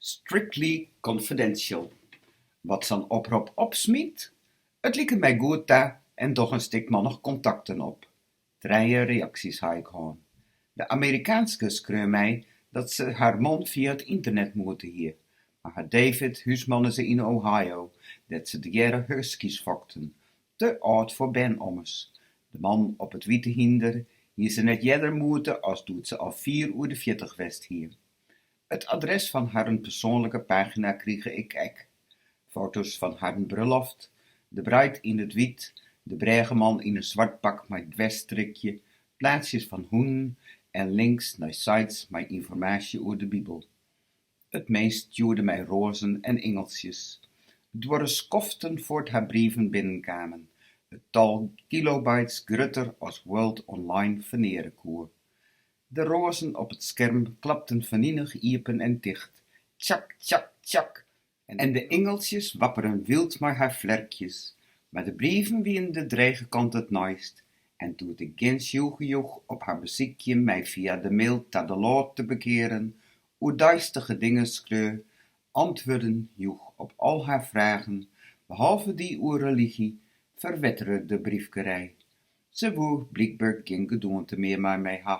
Strictly confidential. Wat sa'n oprop opsmyt? It liket my goed ta en doch in stikmannich kontakten op. Trije reaksjes ha ik hân. De Amerikaanske skreau my dat se har man fia it ynternet moete hie. Mei har David húsmanne se yn Ohio, dêr't se tegearre huskys fokten, te âld foar bern ommers. De man op it wite hynder hie se net earder moete as doe't se al fier oer de fjirtich west hie. It adres fan harren persoanlike pagina krige ik ek. Foto's fan harren brulloft, de breid yn it wyt, de brêgeman yn in swart pak mei dwersstrikje, plaatsjes fan hûnen en links nei sites mei ynformaasje oer de bibel. It meast stjoerde my roazen en ingeltsjes. It duorre skoften foar't har brieven binnenkamen, it tal kilobytes grutter as World Online ferneare koe. De roazen op it skerm klapten feninich iepen en ticht, tsjak tsjak tsjak, en de ingeltsjes wapperen wyld mei har flerkjes, mar de brieven wienen de drege kant it neist en doe't ik gjin tsjûge joech op har besykjen my fia de mail ta de Lord te bekearen, oer deistige dingen skreau, antwurden joech op al har fragen, behalve dy oer religy, ferwettere de briefkerij. Se woe blykber gjin gedoente mear mei my ha.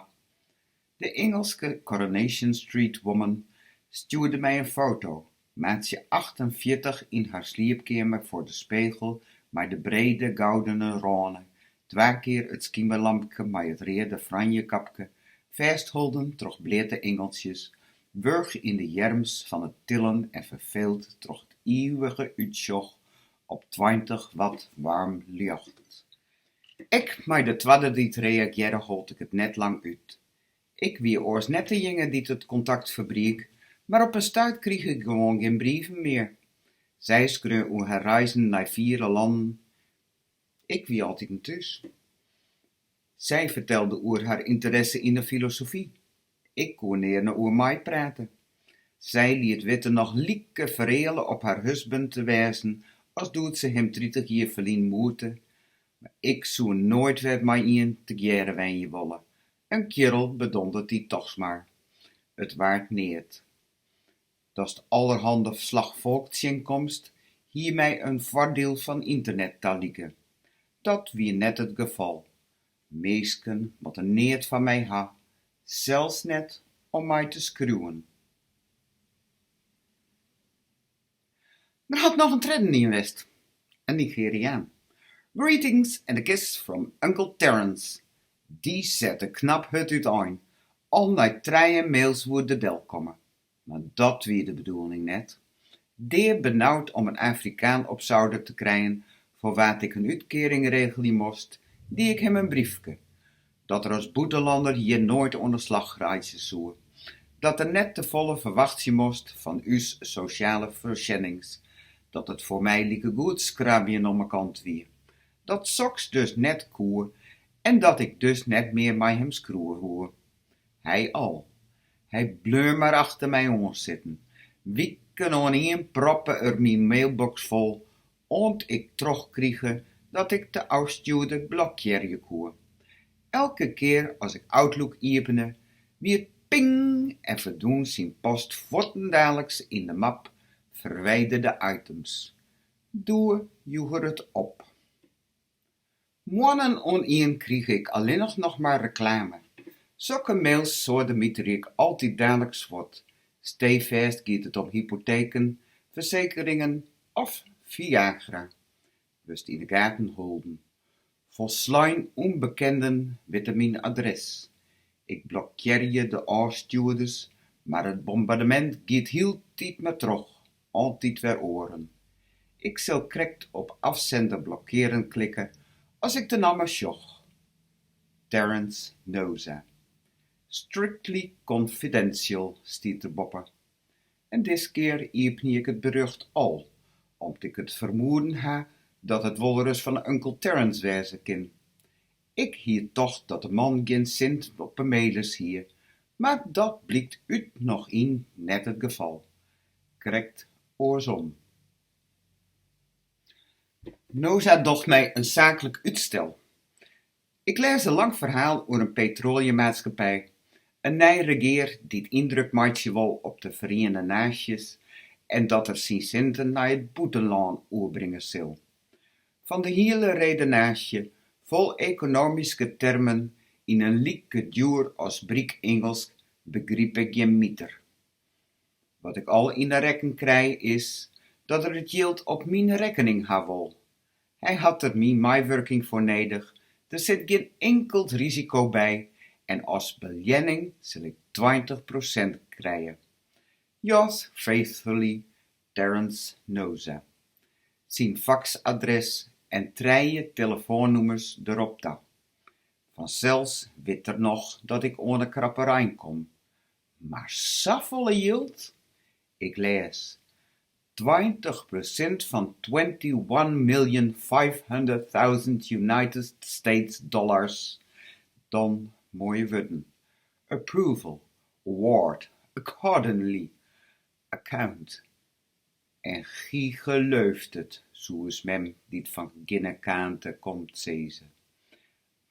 De Ingelske Coronation Street woman stjoerde my in foto, maatsje achtenfjirtich yn har sliepkeamer foar de spegel mei de brede goudene râne, twa kear it skimerlampke mei it reade franjekapke, fêstholden troch bleate ingeltsjes, wurch yn de earms fan it tillen en ferfeeld troch it ivige útsjoch op tweintich watt waarm ljocht. Ek mei de twadde dy't reagearre hold ik it net lang út. Ik wie oars net dejinge dy't it kontakt ferbriek, mar op in stuit krige ik gewoan gjin brieven mear. Sy skreau oer har reizen nei fiere lannen, ik wie altiten thús. Sy fertelde oer har ynteresse yn de filosofy, ik koe nearne oer meiprate. Sy liet witte noch like fereale op har husband te wêzen as doe't se him tritich jier ferlyn moete, mar ik soe noait wer mei ien tegearre wenje wolle. In kearel bedondert dy dochs mar. It waard neat. Datst allerhande slach folk tsjinkomst, hie my in foardiel fan ynternet talike. Dat wie net it gefal. Minsken moatte neat fan my ha, sels net om my te skriuwen. Der hat noch in treddenien west, in Nigeriaan. Greetings and a kiss from Uncle Terence. Dy sette knap hurd útein, al nei trije mails woe er delkomme. Mar dat wie de bedoeling net. Deabenaud om in Afrikaan op souder te krijen foar wa't ik in útkearing regelje moast, die ik him in briefke. Dat er as bûtenlanner hjir noait oan 'e slach reitsje soe, dat er net tefolle ferwachtsje moast fan ús sosjale foarsjennings, dat it foar my likegoed skrabjen om 'e kant wie, dat soks dus net koe en dat ik dus net mear mei him skriuwe woe. Hy al. Hy bleau mar achter my oan sitten. Wiken oanien proppe er myn mailbox fol, oant ik trochkrige dat ik de ôfstjoerder blokkearje koe. Elke kear as ik Outlook iepene, wie it ping en ferdwûn syn post fuortendaliks yn de map ferwidere items. Doe joech er it op. Moannen oanien krige ik allinnich noch mar reklame. Sokke mails soademiterje ik altyd daliks fuort. Steefêst giet it om hypoteken, fersekeringen of Viagra. Wurdst yn 'e gaten holden. Folslein ûnbekenden witte myn adres. Ik blokkearje de ôfstjoerders, mar it bombardemint giet hieltyd mar troch, altyd wer oaren. Ik sil krekt op 'afzender blokkeren' klikke as ik de namme sjoch: Terence Noza. Strictly confidential stiet derboppe. En diskear iepenje ik it berjocht al, om't ik it fermoeden ha dat it wolris fan Uncle Terence wêze kin. Ik hie tocht dat de man gjin sin op 'e mailers hie, mar dat blykt út noch yn net it gefal. Krekt oarsom. Noza docht my in saaklik útstel. Ik lês in lang ferhaal oer in petroaleummaatskippij. In nij regear dy't yndruk meitsje wol op de Feriene Naasjes en dat er syn sinten nei it bûtenlân oerbringe sil. Fan de hiele redenaasje, fol ekonomyske termen yn in like djoer as bryk Ingelsk, begryp ik gjin miter. Wat ik al yn 'e rekken krij is dat er it jild op myn rekkening ha wol. Hy hat der myn meiwurking foar nedich, der sit gjin inkeld risiko by en as beleanning sil ik 20% krije. Yours faithfully, Terence Knoza. Syn faksadres en trije tillefoannûmers deropta. Fansels wit er noch dat ik oan 'e krapperein kom. Mar safolle jild? Ik lês: 20% fan 21,500,000 United States dollars, dan moaie wurden: approval, award, accordingly, account. En gy gelooft it, soe ús mem, dy't fan gjinne kaante komt, sizze.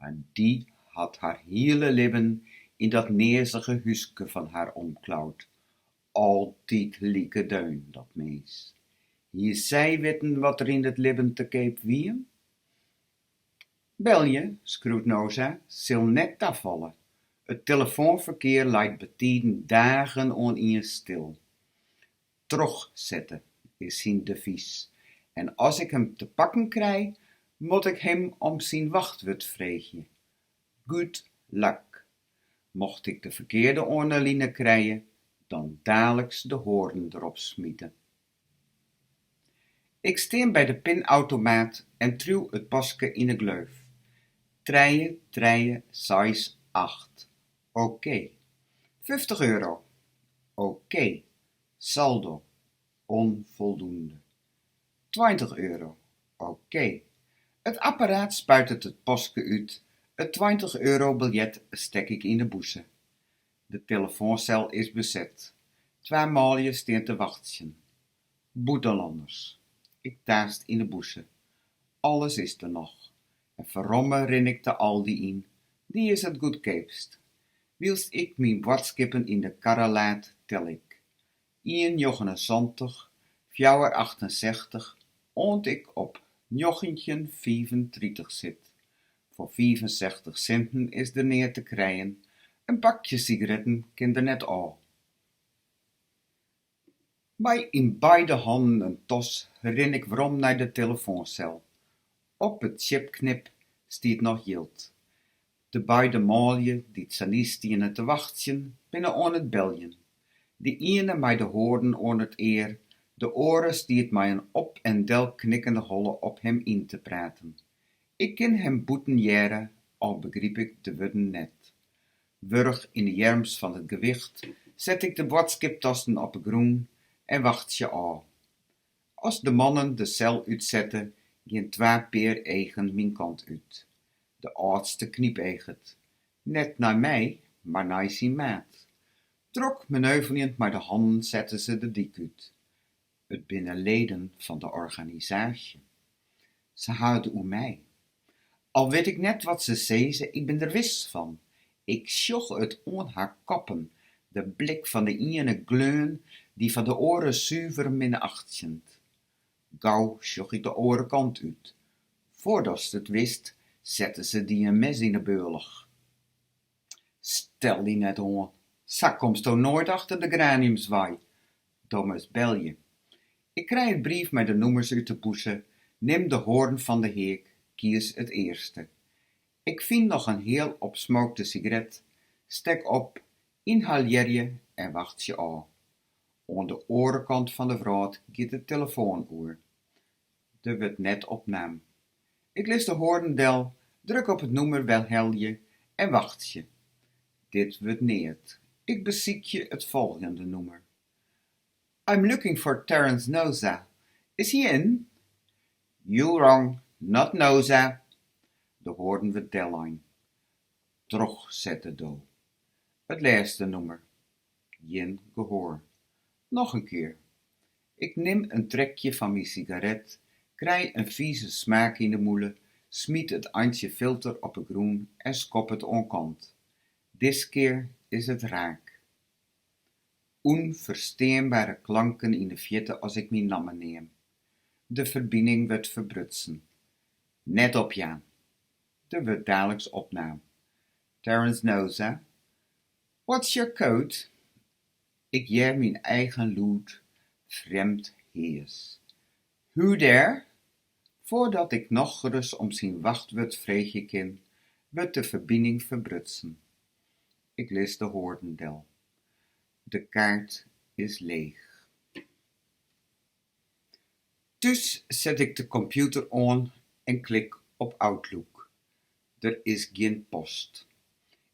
Mar dy hat har hiele libben yn dat neazige húske fan har omklaud. Altyd like deun, dat minsk. Hie sy witten wat der yn it libben te keap wie? Belje, skriuwt Knoza, sil net tafalle. It tillefoanferkear leit bytiden dagen oanien stil. Trochsette is syn devys en as ik him te pakken krij, moat ik him om syn wachtwurd freegje. Good luck. Mocht ik de ferkearde oan 'e line krije, dan daliks de hoarn derop smite. Ik stean by de pinautomaat en triuw it paske yn 'e gleuf. Trije, trije, seis, acht. Okee. 50 euro. Okee. Saldo. Onvoldoende. 20 euro. Okee. It apparaat spuitet it paske út, it 20-eurobiljet stek ik yn 'e bûse. De tillefoansel is beset. Twa manlju steane te wachtsjen. Bûtenlanners. Ik taast yn 'e bûse. Alles is der noch. En ferromme rin ik de Aldi yn, dy is it goedkeapst. Wylst ik myn boadskippen yn de karre laad, tel ik: 1,79, 4,68, oant ik op 19,35 sit. Foar 65 sinten is der neat te krijen, in pakje sigaretten kin der net ôf. Mei yn beide hannen in tas rin ik werom nei de tillefoansel. Op 'e chipknip stiet noch jild. De beide manlju dy't saniis stiene te wachtsjen, binne oan it beljen. De iene mei de hoarn oan it ear, de oare stiet mei in op en del knikkende holle op him yn te praten. Ik kin him bûten hearre, al begryp ik de wurden net. Wurch yn 'e earms fan it gewicht set ik de boadskiptassen op 'e grûn en wachtsje ôf. As de mannen de sel útsette, geane twa pear eagen myn kant út. De âldste knypeaget, net nei my, mar nei syn maat. Drok meneuveljend mei de hannen sette se de dyk út. It binne leden fan de organisaasje. Se ha it oer my. Al wit ik net wat se sizze, ik bin der wis fan. Ik sjoch it oan har koppen, de blik fan de iene gleon, dy fan de oare suver minachtsjend. Gau sjoch ik de oare kant út. Foardatst it witst, sette se dy in mes yn 'e bealch. Stel dy net oan, sa komsto noait achter de geraniums wei. Do moatst belje. Ik krij it brief mei de nûmers út 'e bûse, nim de hoarn fan de heak, kies it earste. Ik fyn noch in heal opsmookte sigaret, stek op, ynhalearje en wachtsje ôf. Oan de oare kant fan de wrâld giet de tillefoan oer. Der wurdt net opnaam. Ik lis de hoarn del, druk op it nûmer werhelje en wachtsje. Dit wurdt neat. Ik besykje it folgjende nûmer. I'm looking for Terence Knoza. Is he in? You wrong, not Knoza. De hoarn wurdt dellein. Trochsette do. It lêste nûmer. Gjin gehoar. Noch in kear. Ik nim in trekje fan myn sigaret, krij in fize smaak yn 'e mûle, smyt it eintsje filter op 'e grûn en skop it oan kant. Diskear Is it raak. Unfersteanbere klanken yn 'e fierte as ik myn namme neam. De ferbining wurdt ferbrutsen. Net opjaan. Der wurdt daliks opnaam. Terence Noza. What's your code? Ik hear myn eigen lûd, frjemd heas. Who there? Foardat ik nochris om syn wachtwurd freegje kin, wurdt de ferbining ferbrutsen. Ik lis de hoarn del. De kaart is leech. Thús set ik de kompjûter oan en klik op Outlook. Der is gjin post.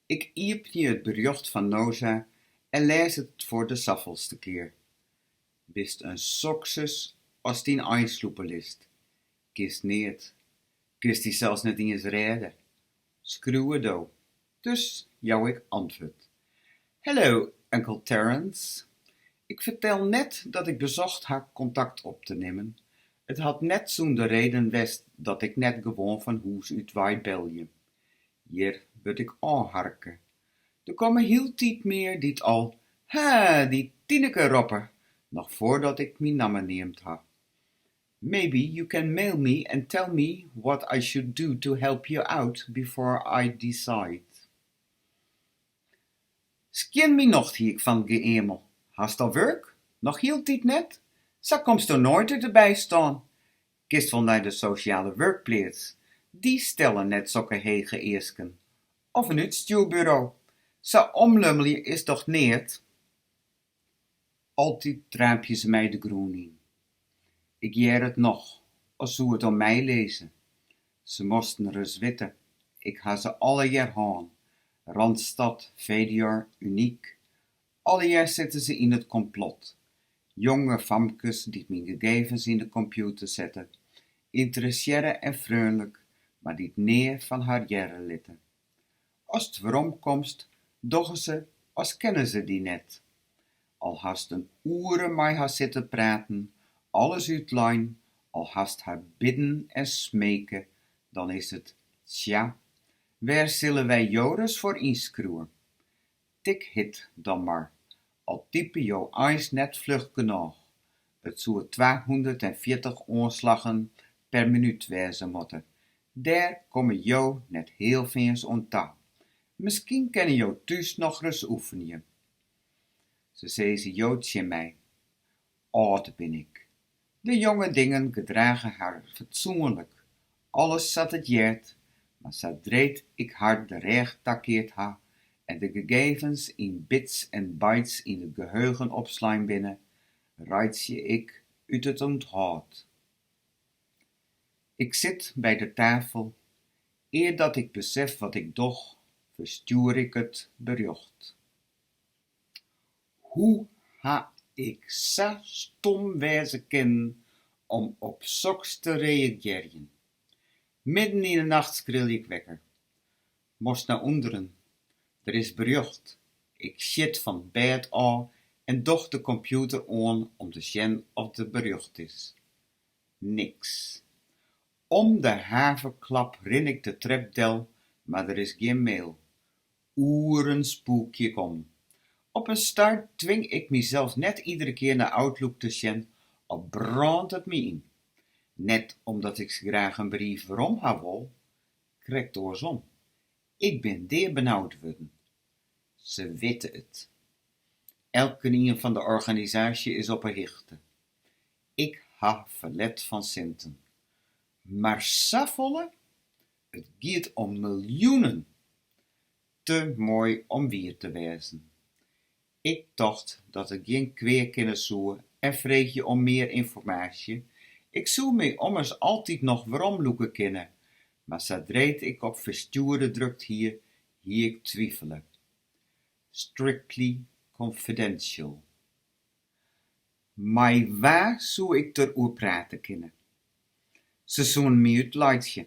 Ik iepenje it berjocht fan Noza en lês it foar de safolste kear. Bist in sokses ast dyn ein slûpe litst. Kinst neat. Kinst dysels net iens rêde. Skriuwe do. Dus jou ik antwurd. Hello, Uncle Terence. Ik fertel net dat ik besocht ha kontakt op te nimmen. It hat net sûnder reden west dat ik net gewoan fan hûs út wei belje. Hjir wurd ik ôfharke. Der komme hieltyd mear dy't al ‘Ha, dy Tineke’ roppe, noch foardat ik myn namme neamd haw. Maybe you can mail me and tell me what I should do to help you out before I decide. Skjin myn nocht hie ik fan it geëamel. Hast al wurk? Noch hieltyd net? Sa komsto noait út 'e bystân. Kinst wol nei de sosjale wurkpleats, dy stelle net sokke hege easken. Of in útstjoerburo. Sa omlummelje is dochs neat? Altyd traapje se my de grûn yn. Ik hear it noch, as soe it oan my lizze. Se moasten ris witte, ik haw se allegear hân: Randstad, Vedior, Uniek. Allegear sitte se yn it komplot. Jonge famkes dy't myn gegevens yn de kompjûter sette, ynteressearre en freonlik, mar dy't nea fan har hearre litte. Ast weromkomst, dogge se as kenne se dy net. Al hast in oere mei har sitten praten, alles útlein, al hast har bidden en smeke, dan is it: Tsja, wêr sille wy jo ris foar ynskriuwe? Tik hit dan mar, al type jo eins net fluch genôch, it soe twahûndertenfjirtich oanslaggen per minút wêze moatte, dêr komme jo net healfearns oan ta. Miskien kinne jo thús nochris oefenje. Se sizze jo tsjin my. Ald bin ik. De jonge dingen gedrage har fatsoenlik, alles sa't it heart, mar sadree't ik har de rêch takeard haw en de gegevens yn bits en bytes yn it geheugen opslein binne, reitsje ik út it ûnthâld. Ik sit by de tafel. Eardat ik besef wat ik doch, ferstjoer ik it berjocht. Hoe haw ik sa stom wêze kinnen om op soks te reagearjen? Midden yn 'e nacht skrilje ik wekker. Moatst nei ûnderen. Der is berjocht. Ik sjit fan 't bêd ôf en doch de kompjûter oan om te sjen oft der berjocht is. Niks. Om de haverklap rin ik de trep del, mar der is gjin mail. Oeren spûkje ik om. Op in stuit twing ik mysels net iedere kear nei Outlook te sjen, al brânt it my yn. Net omdat ik sa graach in brief werom ha wol, krekt oarsom. Ik bin deabenaud wurden. Se witte it. Elkenien fan de organisaasje is op 'e hichte. Ik haw ferlet fan sinten. Mar safolle? It giet om miljoenen! Te moai om wier te wêzen. Ik tocht dat it gjin kwea kinne soe en freegje om mear ynformaasje; ik soe my ommers altyd noch weromlûke kinne, mar sadree't ik op ferstjoere drukt hie, hie ik twivele. Strictly confidential. Mei wa soe ik deroer prate kinne? Se soenen my útlaitsje.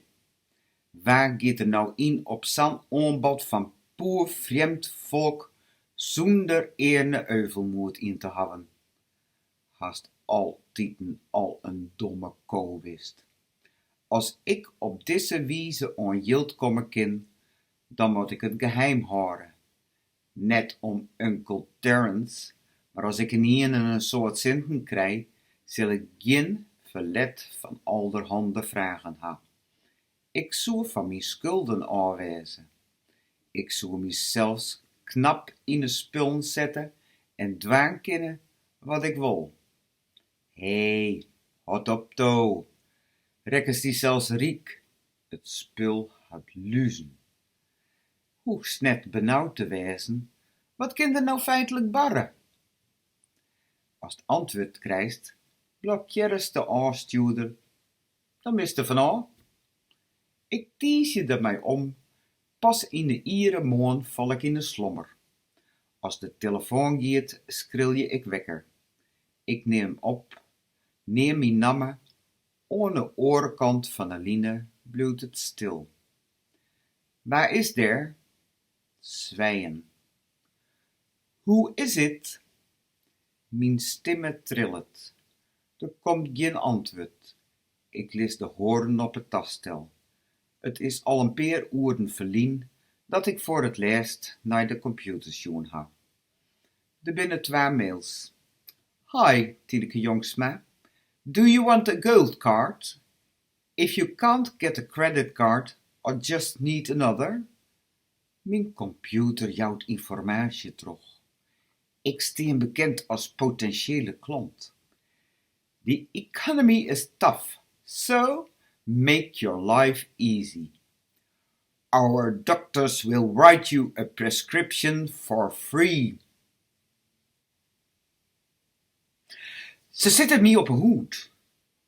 Wa giet der no yn op sa'n oanbod fan poerfrjemd folk sûnder earne euvelmoed yn te hawwen? Hast altiten al in domme ko west. As ik op dizze wize oan jild komme kin, dan moat ik it geheim hâlde. Net om Uncle Terence, mar as ik ynienen in soad sinten krij, sil ik gjin ferlet fan alderhande fragen ha. Ik soe fan myn skulden ôf wêze. Ik soe mysels knap yn 'e spullen sette en dwaan kinne wat ik wol. Hee, hâld op do. Rekkest dysels ryk? It spul hat luzen. Hoechst net benaud te wêzen, wat kin der no feitlik barre? Ast antwurd krijst, blokkearrest de ôfstjoerder, dan bist der fan ôf. Ik tiizje dermei om, pas yn 'e iere moarn fal ik yn 'e slommer. As de tillefoan giet, skrilje ik wekker. Ik nim op, neam myn namme, oan 'e oare kant fan 'e line bliuwt it stil. Wa is dêr? Swijen. Hoe is it? Myn stimme trillet. Der komt gjin antwurd. Ik lis de hoarn op it tastel. It is al in pear oeren ferlyn dat ik foar it lêst nei de kompjûter sjoen haw. Der binne twa mails. Hi Tineke Jongsma, do you want a gold card? If you can't get a credit card or just need another? Myn kompjûter jout ynformaasje troch. Ik stean bekend as potinsjele klant. The economy is tough, so make your life easy. Our doctors will write you a prescription for free. Se sitte my op 'e hûd,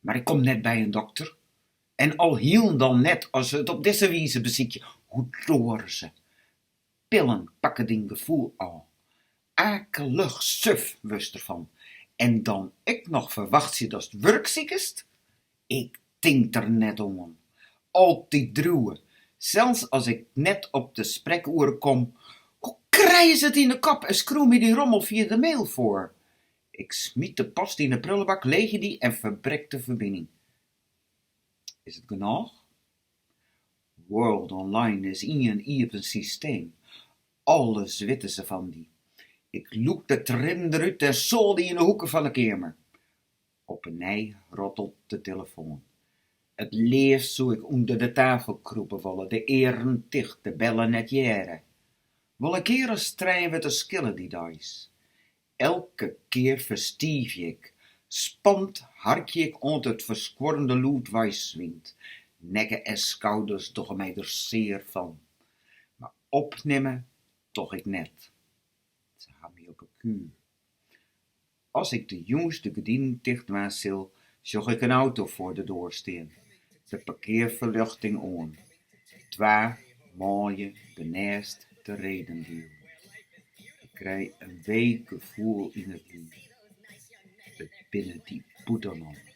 mar ik kom net by in dokter en al hielendal net as se it op dizze wize besykje. Hoe doare se! Pillen pakke dyn gefoel ôf. Akelich suf wurdst derfan en dan ek noch ferwachtsje datst wurk sikest? Ik tink der net oan. Altyd driuwe, sels as ik net op de sprekoere kom, hoe krije se it yn 'e kop en skriuw my dy rommel fia de mail foar? Ik smyt de post yn 'e prillebak, leegje dy en ferbrek de ferbining. Is it genôch? World Online is ien iepen systeem, alles witte se fan dy. Ik lûk de triedden derút en soal dy yn 'e hoeke fan 'e keamer. Op 'e nij rattelet de tillefoan. It leafst soe ik ûnder de tafel krûpe wolle, de earen ticht, de beller net hearre. Wol in kear as trije wurdt der skille dy deis. Elke kear ferstiivje ik, spand harkje ik oant it ferskuorrende lûd weiswynt. Nekke en skouders dogge my der sear fan, mar opnimme doch ik net. Se ha my op 'e kuer. As ik de jûns de gerdinen tichtdwaan sil, sjoch ik in auto foar de doar stean, de parkearferljochting oan, twa manlju derneist te redendielen. Ik krij in weak gefoel yn it liif. It binne dy bûtenlanners.